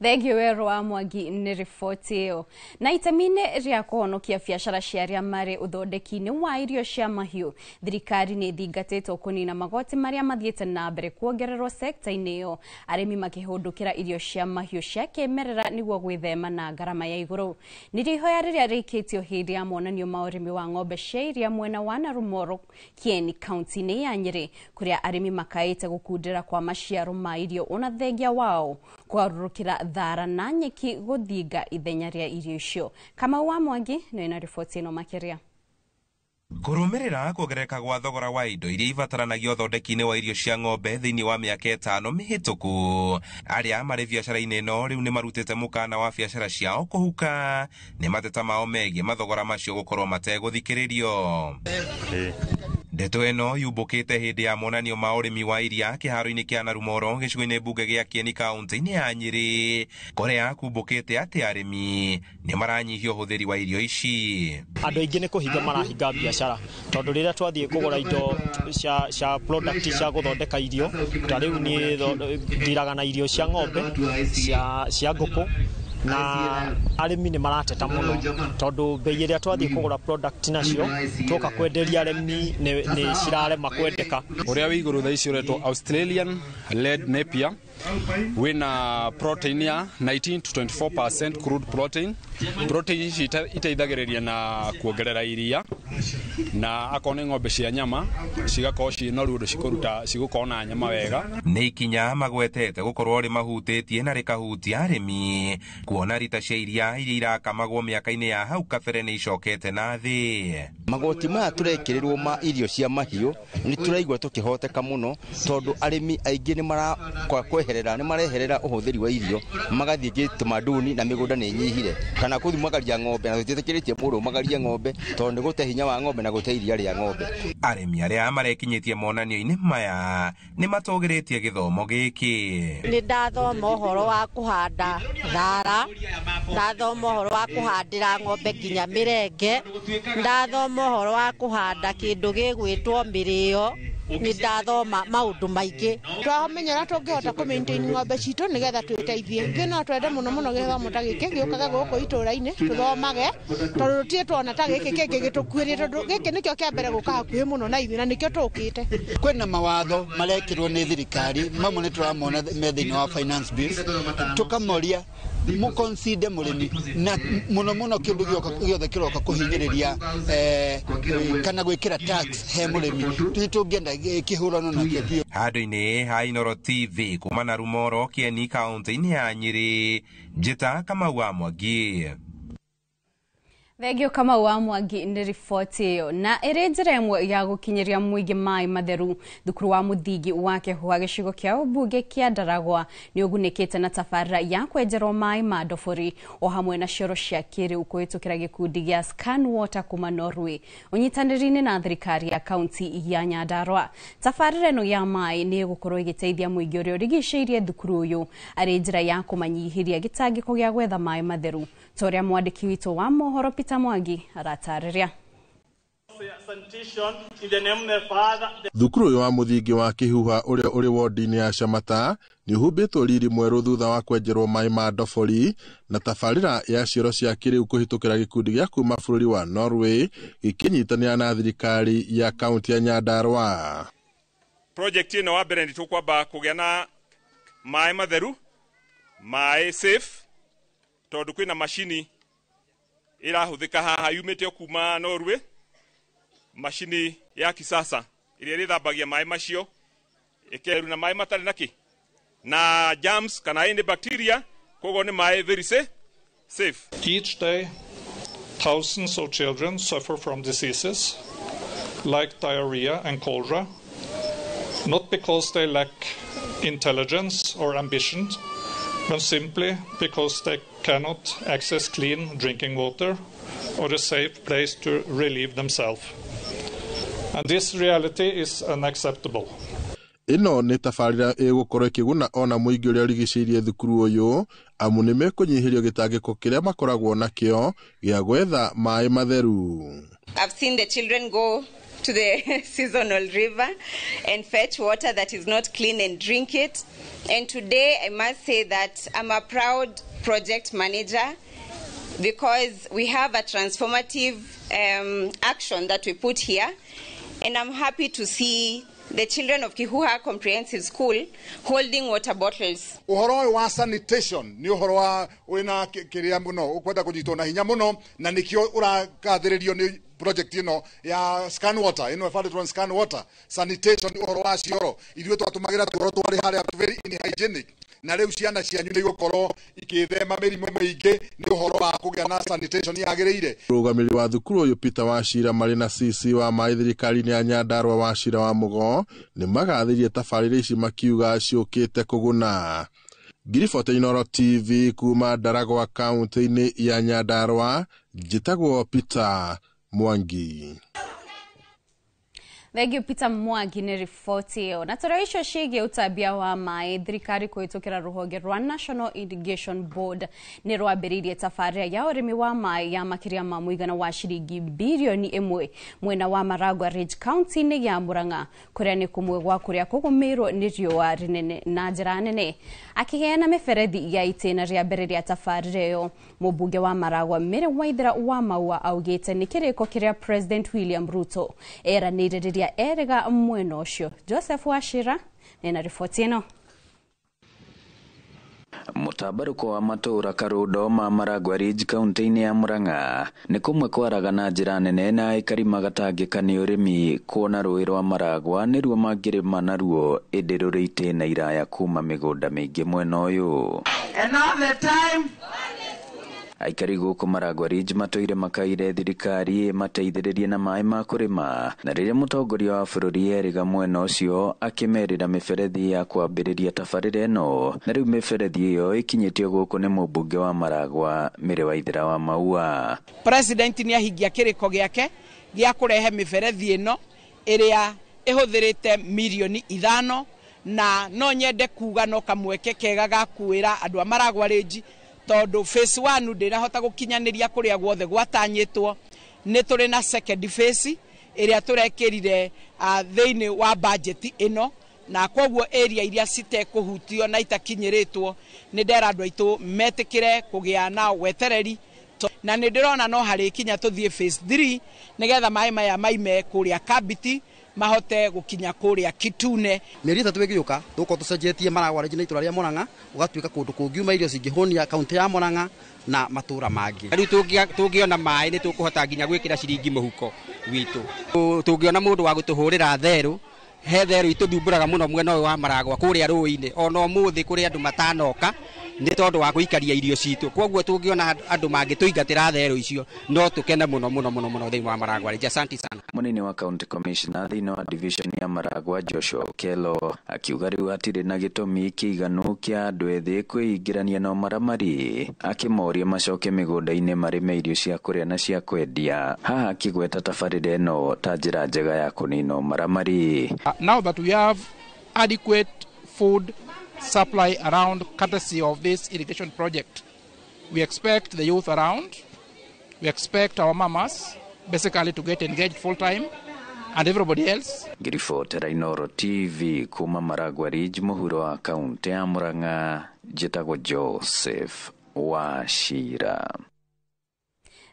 Thengio Werũ wa Mwangi nĩ riboti ĩyo. Na itemi-inĩ rĩa kũhonokia biacara cia arĩa marĩ ũthondeki-inĩ wa irio cia mahiũ, thirikari nĩ ĩthingatĩtwo kũnina magoti marĩa mathiĩte na mbere kuongererwo sekta-inĩ ĩyo, arĩmi makĩhũndũkĩra irio cia mahiũ cia kĩmerera nĩguo gwĩthema na ngarama ya igũrũ. Nĩrĩo ihoya rĩrĩa rĩikĩtio hĩndĩ ya monanio ma ũrĩmi wa ng'ombe cia iria mwena wa Narumoro Kieni kaunti-inĩ ya Nyĩrĩ, kũrĩa arĩmi makaĩte gũkundĩra kwa maciaro ma irio ona thengia wao kũgarũrũkĩra thara na nyeki gũthinga ithenya rĩa irio icio. Kamau wa Mwangi nĩ na riboti ĩno makĩria. Kũrũmĩrĩra kuongerereka gwa thogora wa indo iria ibataranagia ũthondeki-inĩ wa irio cia ng'ombe thĩinĩ wa mĩaka 5 mĩhĩtũku, arĩa marĩ biacara-inĩ ĩno rĩu nĩ marutĩte mũkana wa biacara ciao kũhuka nĩ mateta mao megiĩ mathogora macio gũkorwo mategũthikĩrĩrio. Ndeto ĩno yumbũkĩte hĩndĩ ya monanio ma ũrĩmi wa iria kĩharo-inĩ kĩa Narumoro gĩcigo-inĩ mbunge gĩa Kieni kaunti-inĩ ya Nyĩrĩ, kũrĩa kumbũkĩte atĩ arĩmi nĩ maranyihia ũhũthĩri wa irio ici. Andũ aingĩ nĩ kũhinga marahinga biacara, tondũ rĩrĩa twathiĩ kũgũra indo cia product cia gũthondeka irio, ta rĩu niĩ ndiraga na irio cia ng'ombe, cia ngũkũ, Na arĩmi nĩ marateta mũno tondũ bei ĩrĩa twathiĩ kũgũra product nacio twoka kwenderia arĩmi nĩ cirarema kwendeka. Ũrĩa wĩ igũrũ thaa ici ũretwo Australian Red Napier, wĩna protein ya 19 to 24% crude protein. Protein ici iteithagĩrĩria na kuongerera iria, na akorwo nĩ ng'ombe cia nyama cigakorwo ciĩ noru ũndũ cikũruta cigũkorwo na nyama wega. Nĩ ikinya magwetete gũkorwo rĩmahutĩtie na rĩkahutia arĩmi, kuona rita cia iria iria irakamagwo mĩaka-inĩ ya hau kabere nĩ icokete na thĩ. Magoti maya tũrekĩrĩrwo ma irio cia mahiũ nĩ tũraigua tũkĩhoteka mũno, tondũ arĩmi aingĩ nĩ marakweherera, nĩ mareherera ũhũthĩri wa irio magathiĩ gĩtamaduni na mĩgũnda nĩ ĩnyihire, kana kũthumagaria ng'ombe, na tũtiĩtĩkĩrĩtie mũndũ ũmagarie ng'ombe tondũ nĩ gũte hinya wa ng'ombe na gũte iria rĩa ng'ombe. Arĩmi arĩa marekinyĩtie monanio-inĩ maya nĩ matũgĩrĩtie gĩthomo gĩkĩ. Nĩ ndathoma ũhoro wa kũhanda thara, ndathoma ũhoro wa kũhandĩra ng'ombe nginya mĩrenge, ndathoma ũhoro wa kũhanda kĩndũ gĩgwĩtwo mĩrĩo, nĩ ndathoma maũndũ maingĩ. Twamenya ũrĩa tũngĩhota kũ maintain ng'ombe citũ nĩgetha twĩteithie. Ithuĩ no twende mũno mũno gĩthomo ta gĩkĩ gĩũkage gũkũ itũũra-inĩ tũthomage, tondũ tũtirĩ tuona ta gĩkĩ kĩngĩ gĩtũkuĩrie, tondũ gĩkĩ nĩkĩo kĩa mbere gũka hakuhĩ mũno na ithuĩ na nĩkĩo tũkĩte. Kwĩna mawatho marekĩrwo nĩ thirikari, mamwe nĩ tũramona me thĩinĩ wa finance bills, tũkamoria mũkonside mũrĩmi na mũno mũno kĩndũ gĩothe kĩroka kũhinyĩrĩria kana gwĩkĩra tax he mũrĩmi, tũngĩenda kĩhũrano nakĩo biũ. Handũ-inĩ ha Inooro TV kuma na Rumoro Kieni kaunti-inĩ ya Nyĩrĩ, Njĩta Kamau wa Mwangi. Thengio Kamau wa Mwangi nĩ riboti ĩyo. Na ĩrĩ njĩra ĩmwe ya gũkinyĩria mũingĩ maĩ matheru, thukuru wa mũthingi wa Kĩhũa gĩcigo kĩa ũmbunge kĩa Ndaragwa nĩ ũgunĩkĩte na tabarĩra ya kwenjerwo maĩ ma ndobori o hamwe na cioro cia kĩrĩu kũhĩtũkĩra gĩkundi gĩa Scan Water kuma Norway ũnyitanĩri-inĩ na thirikari ya kaunti ya Nyandarua. Tabarĩra ĩno ya maĩ nĩ ĩgũkorwo ĩgĩteithia mũingĩ ũrĩa ũrigicĩirie thukuru ũyũ arĩ njĩra ya kũmanyihĩria gĩtangĩko gĩa gwetha maĩ matheru, ta ũrĩa mwandĩki witũ wa mohoro Peter Mwangi aratarĩria. Thukuru ũyũ wa mũthingi wa Kĩhuha ũrĩa ũrĩ wodi-inĩ ya Shamata nĩ ũhumbĩtwo riri mwerũ thutha wa kwenjerwo maĩ ma ndobori na tabarĩra ya cioro cia kĩrĩu kũhĩtũkĩra gĩkundi gĩa kuma bũrũri wa Norway gĩkĩnyitanĩra na thirikari ya kaunti ya Nyandarua. Project ĩno wa mbere nĩ tũkwamba kũgĩa na maĩ matheru, maĩ safe, tondũ kwĩna macini ĩrahũthĩka haha yumĩte kuma Norway, macini ya kisasa ĩrĩa ĩrĩthambagia maĩ macio ĩkeru na maĩ matarĩ na kĩ na germs kana any bacteria, koguo nĩ maĩ very safe. Each day thousands of children suffer from diseases like diarrhea and cholera, not because they lack intelligence or ambition, but simply because they cannot access clean drinking water or a safe place to relieve themselves. And this reality is unacceptable. Ĩno nĩ tabarĩra ĩgũkorwo ĩkĩguna ona mũingĩ ũrĩa ũrigicĩirie thukuru ũyũ, amu nĩ mekũnyihĩrio gĩtangĩko kĩrĩa makoragwo nakĩo gĩa gwetha maĩ matheru. I've seen the children go to the seasonal river and fetch water that is not clean and drink it. And today I must say that I'm a proud project manager because we have a transformative action that we put here. And I'm happy to see the children of Kihuha Comprehensive School holding water bottles. Ũhoro wa sanitation nĩ ũhoro wa wĩna kĩrĩa mũno ũkwenda kũnyitwo na hinya mũno, na nĩkĩo ũragathĩrĩrio nĩ project ĩno ya Scan Water, ĩno ĩbandĩtwo nĩ Scan Water. Sanitation ũhoro wa cioro, ithuĩ twatũmagĩra tuoro twarĩ harĩa very unhygienic, na rĩu ciana cianyu nĩ igũkorwo ikĩthema mĩrimũ mĩingĩ nĩ ũhoro wa kũgĩa na sanitation yagĩrĩire. Mũrũgamĩrĩri wa thukuru ũyũ Peter Wachira marĩ na CC wa maĩ thirikari-inĩ ya Nyandarua Wachira wa Mũgo nĩ magathĩrĩrie tabarĩra ici makiuga ciũkĩte kũguna. Ngiriboti Inooro TV kuma Ndaragwa kaunti-inĩ ya Nyandarua, njĩtagwo Peter Mwangi. Thengio Peter Mwangi nĩ riboti ĩyo. Na toro icio ciĩgiĩ ũtambia wa maĩ, thirikari kũhĩtũkĩra rũhonge rwa National Irrigation Board nĩ rwambĩrĩirie tabarĩra ya ũrĩmi wa maĩ ya makĩria ma mũigana wa ciringi birioni 1 mwena wa Maragua Ridge kaunti-inĩ ya Murang'a, kũrĩa nĩ kũmwe gwa kũrĩa kũgũmĩirwo nĩ riũa rĩnene na njĩra nene. Akĩheana mĩberethi ya itĩna rĩa mbere rĩa tabarĩra ĩyo, mũmbunge wa Maragua Mary Waithera wa Maua augĩte nĩ kĩrĩko kĩrĩa President William Ruto eranĩire rĩrĩa erĩga mwena ũcio. Joseph Wachira nĩna riboti ĩno. Mũtambarũko wa matũũra Karũndo ma Maragua Ridge kaunti-inĩ ya Murang'a nĩ kũmwe kwaraga na njĩra nene na aikari magatangĩka nĩ ũrĩmi kuona rũĩ rwa Maragua nĩruo mangĩrĩma naruo ĩndĩ rũrĩ itĩna iraya kuma mĩgũnda mĩingĩ mwena ũyũ. And all the time Aikari gũkũ Maragua Ridge matũire makaire thirikari ĩmateithĩrĩrie na maĩ ma kũrĩma, na rĩrĩa mũtongoria wa bũrũri erĩga mwena ũcio akĩmerĩra mĩberethi ya kwambĩrĩria tabarĩra ĩno, na rĩu mĩberethi ĩyo ĩkinyĩtio gũkũ nĩ mũmbunge wa Maragua Mary Waithera wa Maua. President nĩ ahingia kĩrĩko gĩake gĩa kũrehe mĩberethi ĩno ĩrĩa ĩhũthĩrĩte mirioni 5, na no nyende kuga no kamweke kega ga kwĩra andũ a Maragua Ridge, tondũ phase 1 ndĩrahota gũkinyanĩria kũrĩa guothe gwatanyĩtwo, nĩ tũrĩ na second phase ĩrĩa tũrekĩrire thĩinĩ wa budget ĩno, na koguo area iria citekũhutio na itakinyĩrĩtwo nĩ ndera andũ aitũ metĩkĩre kũgĩa na wetereri, na nĩ ndĩrona no harĩkinya tũthiĩ phase 3 nĩgetha maĩ maya maime kũrĩa Kabiti mahote gũkinya kũrĩa Kitune. Mĩeri 3 ĩgĩũka tũgũkorwo tũcenjetie Maragua Ridge na itũra rĩa Murang'a ũgatuĩka kũndũ kũngiuma irio cingĩhũnia kaunti ya Murang'a na matũra mangĩ. Rĩu tũngĩona maĩ nĩ tũkũhota nginya gwĩkĩra ciringi mũhuko witũ. Tũngĩona mũndũ wa gũtũhũrĩra therũ, he therũ itũthumbũraga mũno mwena ũyũ wa Maragua kũrĩa rũĩ-inĩ, ona ũmũthĩ kũrĩ andũ matanoka nĩ tondũ wa gũikaria irio citũ. Koguo tũngĩona andũ mangĩtũingatĩra therũ icio no tũkene mũno mũno mũno mũno thĩinĩ wa Maragua Ridge. Asante sana. Mũnini wa county commissioner thĩinĩ wa division ya Maragua Joshua Okello akiuga rĩu hatirĩ na gĩtũmi kĩiganu kĩa andũ ethĩ kwĩingĩrania na ũmaramari, akĩmoria macoke mĩgũnda-inĩ marĩme irio cia kũrĩa na cia kwendia, haha akĩgweta tabarĩra ĩno ta njĩra njega ya kũnina ũmaramari. Now that we have adequate food supply around courtesy of this irrigation project, we expect the youth around, we expect our mamas basically to get engaged full time and everybody else. Ngiribotera Inooro TV kuma Maragua Ridge mũhuro wa kaunti ya Murang'a, njĩtagwo Joseph Wachira.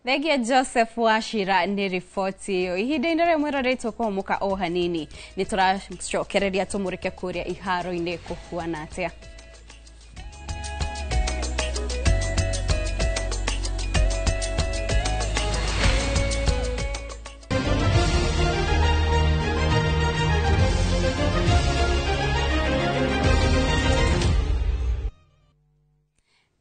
Thengia Joseph Wachira nĩ riboti ĩyo. Ihinda-inĩ rĩmwe rĩrĩ tũkũhũmũka o hanini, nĩ tũracokereria tũmũrĩke kũrĩa iharo-inĩ kũhuana atĩa.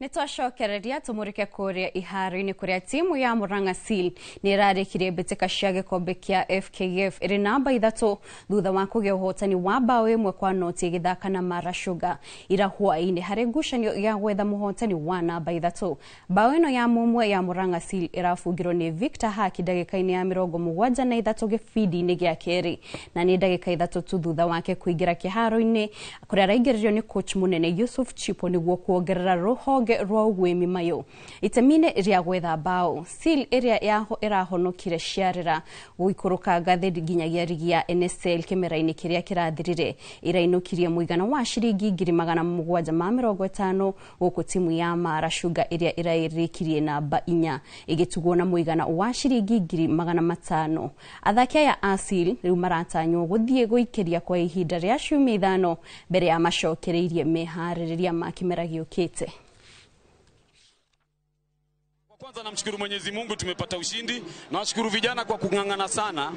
Nĩ twacokereria tũmũrĩke kũrĩa iharo-inĩ kũrĩa timu ya Murang'a Seal nĩ ĩrarĩkirie mbĩtĩka cia gĩkombe kĩa FKF ĩrĩ namba 3 thutha wa kũgĩa ũhotani wa bao 1-0 ĩgĩthaka na Mara Sugar ira hwaĩ-inĩ harĩ ngucanio ya gwetha mũhotani wa namba 3. Bao ĩno ya mũmwe ya Murang'a Seal ĩrabungirwo nĩ Victor Haki ndagĩka-inĩ ya 73 gĩbindi-inĩ gĩa kerĩ, na nĩ ndagĩka 3 tu thutha wake kũingĩra kĩharo-inĩ kũrĩa araingĩririo nĩ coach mũnene Yusuf Chipo nĩguo kuongerera rũhonge rwa ũguĩmi mayũ itemi-inĩ rĩa gwetha bao. Seal ĩrĩa ĩrahonokire ciarĩra gũikũrũka ngathĩ nginyagia rigi ya NSL kĩmera-inĩ kĩrĩa kĩrathirire ĩrainũkirie mũigana wa ciringi 750,000 gũkũ timu ya Mara Sugar ĩrĩa ĩrarĩkirie namba 4 ĩgĩtugwo na mũigana wa ciringi 500,000. Athaki aya a Seal rĩu maratanywo gũthiĩ gũikĩria kwa ihinda rĩa ciumia 5 mbere ya macokereirie meharĩrĩria ma kĩmera gĩũkĩte. Kwanza namshukuru Mwenyezi Mungu tumepata ushindi. Nawashukuru vijana kwa kung'ang'ana sana,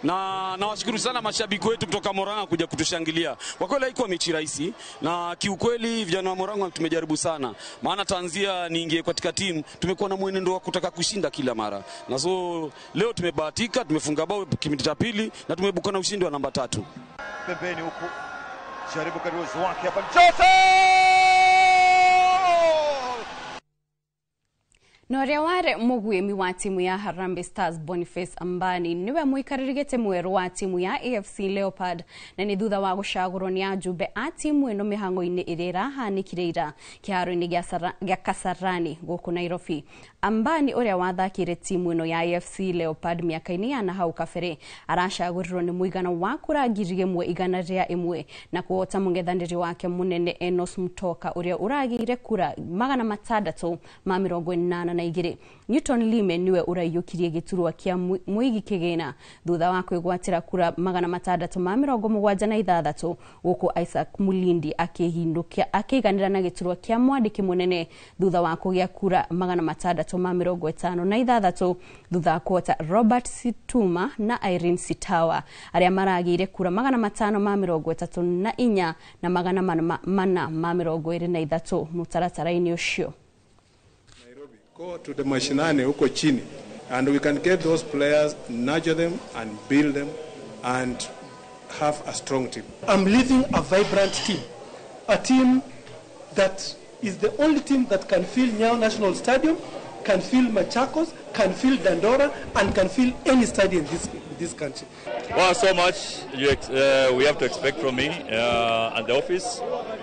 na nawashukuru sana mashabiki wetu kutoka Murang'a kuja kutushangilia. Kwa kweli haikuwa mechi rahisi, na kiukweli vijana wa Murang'a tumejaribu sana. Maana tanzia niingie katika timu tumekuwa na mwenendo wa kutaka kushinda kila mara. Na so leo tumebahatika, tumefunga bao kipindi cha pili na tumebuka na ushindi wa namba 3. Pembeni huku jaribu kadri uwezo wake hapa Jose. Na ũrĩa warĩ mũguĩmi wa timu ya Harambee Stars Boniface Ambani nĩwe mũikarĩri gĩtĩ mwerũ wa timu ya AFC Leopard, na nĩ thutha wa gũcagũrwo nĩ ajumbe a timu ĩno mĩhang'o-inĩ ĩrĩa ĩrahanĩkire ira kĩharo-inĩ gĩa Kasarani gũkũ Nairobi. Ambani ũrĩa wathakĩire timu ĩno ya AFC Leopard mĩaka-inĩ ya nahau kabere aracagũrirwo nĩ mũigana wa kura 1,101 na kũhota mũng'ethanĩri wake mũnene Enos Mutoka ũrĩa ũragĩire kura 682. Newton Lime niwe ũraiyũkirie gĩturwa kĩa mũigi kĩgĩna thutha wa kwĩgwatĩra kura 676, gũkũ Isaac Mulindi akĩiganĩra na gĩturwa kĩa mwandĩki mũnene thutha wa kũgĩa kura 656 thutha wa kũhota Robert Situma na Irene Sitawa arĩa maragĩire kura 534 na 423 mũtaratara-inĩ ũcio. Go to the mashinani huko chini and we can get those players, nurture them and build them and have a strong team. I'm leaving a vibrant team, a team that is the only team that can fill Nyayo National Stadium, can fill Machakos, can fill Dandora, and can fill any stadium in this country. Well, so much we have to expect from me and the office,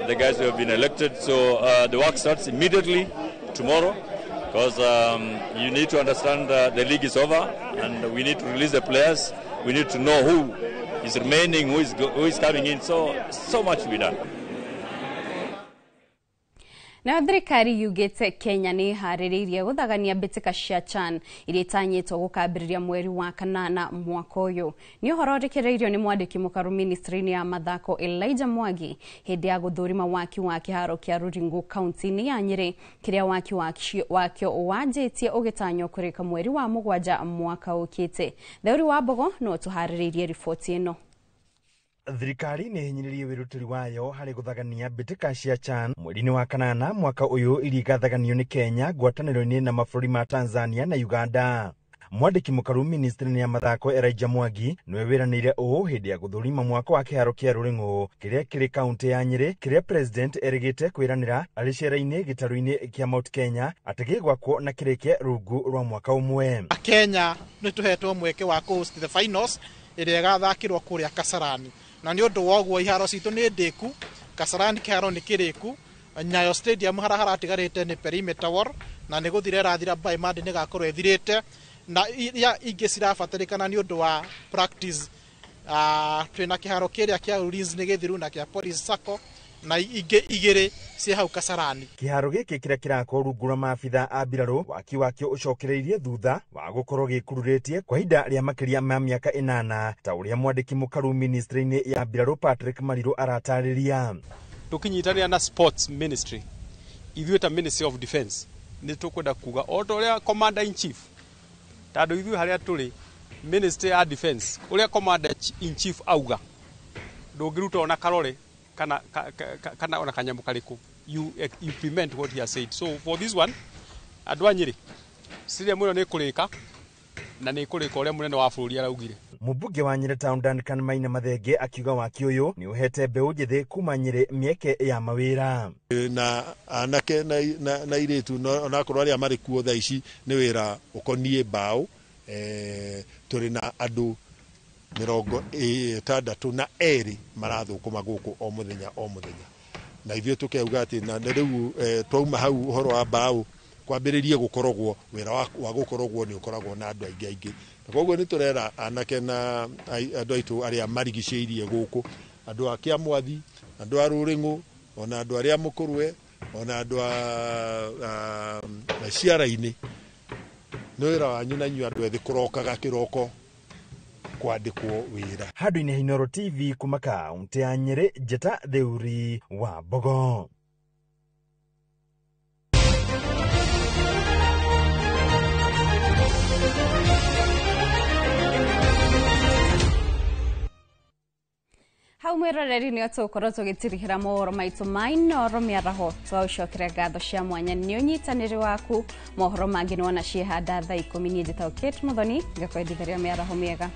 the guys who have been elected. So the work starts immediately tomorrow, because you need to understand the league is over and we need to release the players. We need to know who is remaining, who is coming in. So much to be done. Nayo thirikari yugĩte Kenya nĩ ĩharĩrĩirie gũthagania mbĩtĩka cia CHAN iria itanyĩtwo gũkambĩrĩria mweri wa kanana mwaka ũyũ. Nĩ ũhoro ũrekereirio nĩ mwandĩki mũkaru ministry-inĩ ya mathako Elijah Mwangi hĩndĩ ya gũthũrima waki wa kĩharo kĩa Ruringũ kaunti-inĩ ya Nyĩrĩ kĩrĩa waki wakĩo wanjĩtie ũgĩtanywo kũrĩka mweri wa 7 mwaka ũkĩte. Theuri wa Mbogo no tũharĩrĩirie riboti ĩno. Thirikari nĩ ĩhinyĩrĩirie wĩrutĩri wayo harĩ gũthagania mbĩtĩka cia CHAN mweri-inĩ wa kanana mwaka ũyũ iria igathaganio nĩ Kenya ngwatanĩro-inĩ na mabũrũri ma Tanzania na Uganda. Mwandĩki mũkaru ministry-inĩ ya mathako Elijah Mwangi nĩwe wĩranĩire ũũ hĩndĩ ya gũthũrima mwako wa kĩharo kĩa Rũrĩng'ũ kĩrĩa kĩrĩ kaunti ya Nyĩrĩ kĩrĩa president erĩgĩte kwĩranĩra arĩ cera-inĩ gĩtarũ-inĩ kĩa Mount Kenya atĩ gĩgwakwo na kĩrĩke rungu rwa mwaka ũmwe. Kenya nĩ tũhetwo mweke wa kũ-host the finals ĩrĩa ĩgathakĩrwo kũrĩa Kasarani, na nĩ ũndũ wa ũguo iharo citũ nĩ ndĩku. Kasarani kĩharo nĩ kĩrĩku, Nyayo Stadium harĩa haratigarĩte nĩ perimeter wall na nĩ gũthira ĩrathira by Monday nĩ gakorwo ĩthirĩte, na iria ingĩ cirabatarĩkana nĩ ũndũ wa practice. Twĩna kĩharo kĩrĩa kĩa Ulinzi nĩ gĩthiru na kĩa Police Sacco na ingĩ igĩrĩ ciĩ hau Kasarani. Kĩharo gĩkĩ kĩrĩa kĩrakwo rungu rwa maabitha a mbirarũ waki wakĩo ũcokereirie thutha wa gũkorwo gĩkururĩtie kwa ihinda rĩa makĩria ma mĩaka 8 ta ũrĩa mwandĩki mũkaru ministry-inĩ ya mbirarũ Patrick Mariru aratarĩria. Tũkĩnyitanĩra na sports ministry ithuĩ ta Ministry of Defence nĩ tũkwenda kuga o ta ũrĩa commander in chief, tondũ ithuĩ harĩa tũrĩ Ministry ya Defence ũrĩa commander in chief auga ndũngĩruta ona karore kana kana ona kanyamũ karĩkũ, you implement what he has said. So for this one andũ a Nyĩrĩ stadium ĩno nĩ kũrĩka na nĩ kũrĩka ũrĩa mũnene wa bũrũri araugire. Mũmbunge wa Nyĩrĩ Town Duncan Maina Mathenge akiuga waki ũyũ nĩ ũhete mbeũ njĩthĩ kuma Nyĩrĩ mĩeke ya mawĩra. Na anake na airĩtu onakorwo arĩa marĩ kuo thaa ici nĩ wĩra ũkoniĩ mbaũ. Tũrĩ na andũ 62 marathũkũma gũkũ o mũthenya o mũthenya, na ithuĩ tũkeuga atĩ na rĩu twauma hau ũhoro wa mbaũ kwambĩrĩrie gũkorogwo wĩra wa gũkorogwo nĩ ũkoragwo na andũ aingĩ aingĩ, na koguo nĩ tũrera anake na andũ aitũ arĩa marigicĩirie gũkũ, andũ a Kĩamwathi, andũ a Rũrĩng'ũ, ona andũ arĩa Mũkũrwe, ona andũ a ciara-inĩ, nĩ wĩra wanyu na inyuĩ andũ ethĩ kũrokaga kĩroko kwandĩkwo wĩra. Handũ-inĩ Inooro TV kuma kaunti ya Nyĩrĩ, Njĩta Theuri wa Mbogo. Hau mwĩroreri nĩ tũgũkorwo tũgĩtirihĩra mohoro maitũ ma Inooro mĩaraho. Twaũcokeria ngatho cia mwanya nĩ ũnyitanĩri waku. Mohoro mangĩ nĩ wona ciĩhanda thaa 10. Niĩ njĩtagwo Kate Muthoni, ngakwendithĩria mĩaraho mĩega.